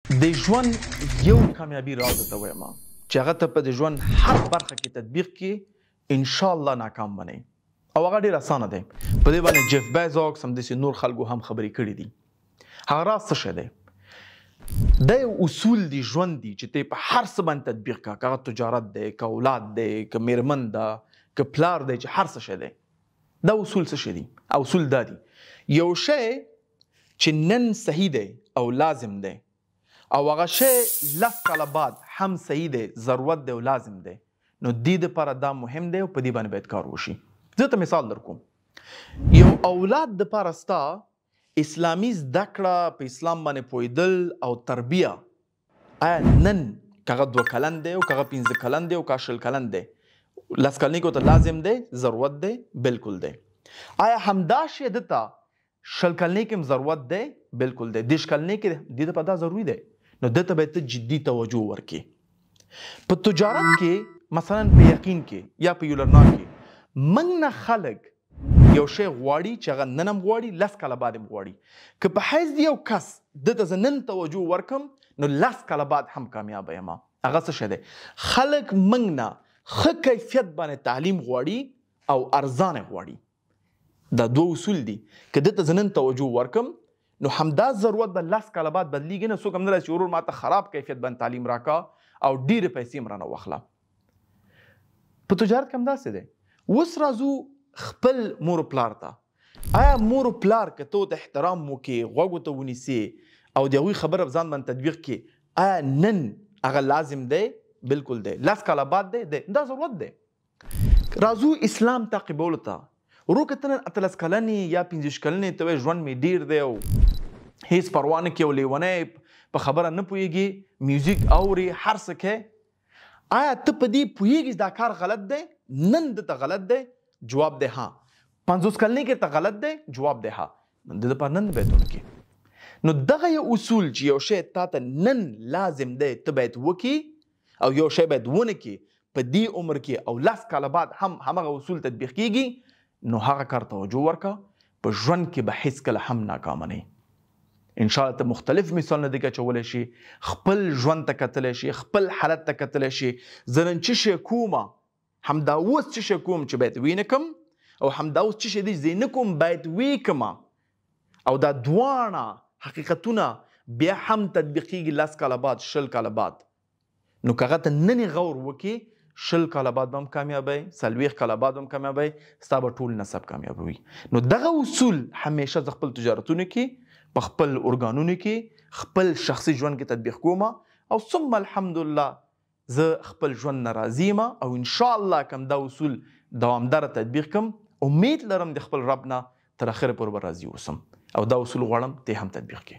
د ژوند یو کامیابی راز ته وایم چې هغه ته په د ژوند هر برخه کې تطبیق کې ان شاء الله ناکام بنئ، او هغه ډیر اسانه دی. په دې باندې جیف بیزوس هم داسې نور خلکو هم خبرې کړې دي. هغه راز څه شی دی؟ دا یو اصول دی ژوند دی چې ته په هر څه باندې تطبیق کا، که هغه تجارت دی، که اولاد دی، که میرمن ده، که پلار دی، چې هر څه شی دی. دا اصول څه شی دي؟ اصول دا دي، یو شی چې نن صحیح دی او لازم دی، او هغه شی 10 کاله بعد هم صحیح دی، ضرورت دی او لازم دی، نو دې دپاره دا مهم دی او په دې باندې باید کار وشي. زه ته مثال درکوم، یو اولاد دپاره ستا اسلامي زده کړه، په اسلام باندې پوهېدل او تربیه، آیا نن که هغه 2 کلن دی او که هغه 5 کلن دی او که 20 کلن دی، 10 کلنۍ کې ورته لازم دی، ضرورت دی، بالکل دی. آیا همدا شی ده ته 20 کلنۍ کې هم ضرورت دی؟ بالکل دی. 30 کلنۍ کې دې دپاره دا ضروري دی، نو ده ته باید ته جدي توجه ورکړې. په تجارت کې مثلا په یقین کې یا په یولرنا کې موږ نه خلک یو شی غواړي چې هغه نن هم غواړي، 10 کاله بعد هم غواړي. که په حیث د یو کس ده ته زه نن توجه ورکم، نو 10 کاله بعد هم کامیابه یم. هغه څه شی دی؟ خلک موږ نه ښه کیفیت باندې تعلیم غواړي او ارزانه غواړي. دا دوه اصول دي. که ده ته زه نن توجه ورکم، نو همدا ضرورت به 10 کاله بعد بدلیږي نه. څوک هم نه راځي چې ورور ماته خراب کیفیت باندې تعلیم راکا او ډېرې پیسې هم رانه واخله. په تجارت کې همداسې دی. اوس راځو خپل مور و پلار ته. آیا مور و پلار که ته ورته احترام وکړې، غوږ ورته ونیسې او د هغوی خبره په ځان باندې تطبیق کړې، آیا نن هغه لازم دی؟ بالکل دی. 10 کاله بعد دی، دی دا ضرورت دی. راځو اسلام تعقیبولو ته. ورور که ته نن 18 کلن یې یا 25 کلن یې، ته وایې ژوند مې ډېر دی او هیڅ پروا نه کوي او لیونی په خبره نه پوهېږي، میوزیک اوري، هر څه کوي، آیا ته په دې پوهېږي چې دا کار غلط دی؟ نن ده ته غلط دی؟ جواب دی ها. 50 کلنۍ کې ته غلط دی؟ جواب دی ها. نو د دې لپاره نن باید ونه کړې. نو دغه یو اصول چې یو شی تا ته نن لازم دی ته باید وکړې او یو شی باید ونه کړې په دې عمر کې او 10 کاله بعد هم همغه اصول تطبیق کېږي، نو هغه کار توجه ورکړه. په ژوند کې به هیڅکله هم ناکامه نه یې. انشاءالله ته مختلف مثالونه دې کې اچولی شي، خپل ژوند ته کتلی شي، خپل حالت ته کتلی شي. زه نن څه شی کومه، همدا اوس څه شی کوم چې باید ویې نه کړم، او همدا اوس څه شی دی چې زه یې نه کوم باید ویې کړم، او دا دواړه حقیقتونه بیا هم تطبیقېږي 10 کاله بعد، 20 کاله بعد. نو که هغه ته نن یې غور وکړې، 20 کاله بعد به هم کامیابه یې، 40 کاله بعد به هم کامیابه یې، ستا به ټول نسب کامیابه وي. نو دغه اصول همیشه زه خپل تجارتونو کې، په خپل ارګانونو کې، خپل شخصي ژوند کې تطبیق کوم، او ثم الحمدلله زه خپل ژوند نه راضي یم، او انشاءالله که همدا اصول دوامداره تطبیق کړم، امید لرم د خپل رب نه تر اخره پورې به راضي اوسم، او دا اصول غواړم ته هم تطبیق کړې.